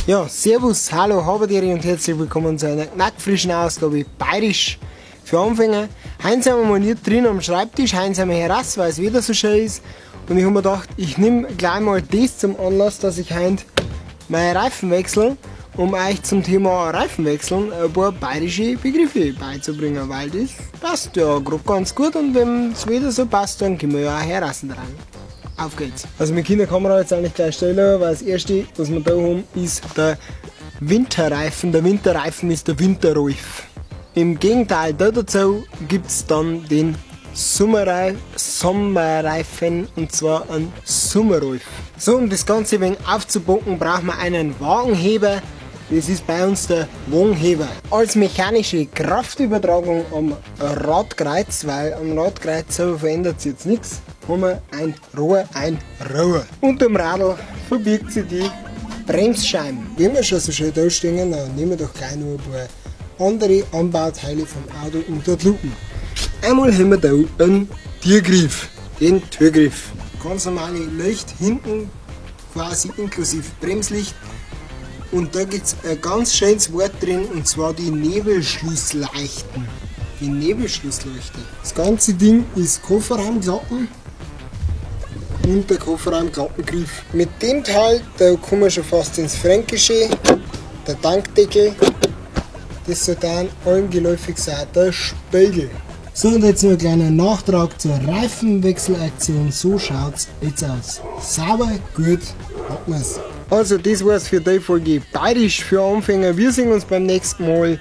Ja, servus, hallo, habedere und herzlich willkommen zu einer knackfrischen Ausgabe Bayerisch für Anfänger. Heute sind wir mal nicht drin am Schreibtisch, heute sind wir heraus, weil es wieder so schön ist. Und ich hab mir gedacht, ich nehme gleich mal das zum Anlass, dass ich heute meine Reifen wechsle, um euch zum Thema Reifenwechseln ein paar bayerische Begriffe beizubringen, weil das passt ja grad ganz gut und wenn es wieder so passt, dann können wir ja auch heraus dran. Auf geht's. Also mit Kinderkamera jetzt eigentlich gleich stellen, weil das erste, was wir da haben, ist der Winterreifen. Der Winterreifen ist der Winterreif. Im Gegenteil dazu gibt's dann den Sommerreifen und zwar einen Sommerreif. So, um das Ganze ein wenig aufzubocken, brauchen wir einen Wagenheber. Das ist bei uns der Wagenheber. Als mechanische Kraftübertragung am Radkreuz, weil am Radkreuz selber verändert sich jetzt nichts, haben wir ein Rohr, ein Rohr. Unterm Radl verbirgt sich die Bremsscheibe. Wenn wir schon so schön da stehen, dann nehmen wir doch gleich noch ein paar andere Anbauteile vom Auto unter die Lupe. Einmal haben wir da einen Türgriff, den Türgriff. Ganz normale Licht hinten, quasi inklusive Bremslicht. Und da gibt's ein ganz schönes Wort drin, und zwar die Nebelschlussleuchten. Die Nebelschlussleuchte. Das ganze Ding ist Kofferraumklappen und der Kofferraumklappengriff. Mit dem Teil, da kommen wir schon fast ins Fränkische, der Tankdeckel, das soll dann allen geläufig sein, der Spiegel. So, und jetzt noch ein kleiner Nachtrag zur Reifenwechselaktion. So schaut's jetzt aus. Sauber, gut, hat man's. Also das war's für die Folge Bayerisch für Anfänger. Wir sehen uns beim nächsten Mal.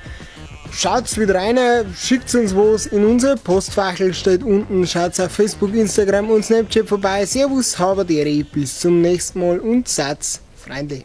Schaut's wieder rein, schickt uns was in unser Postfachel, steht unten. Schaut's auf Facebook, Instagram und Snapchat vorbei. Servus, habedere, bis zum nächsten Mal und seid's Freunde.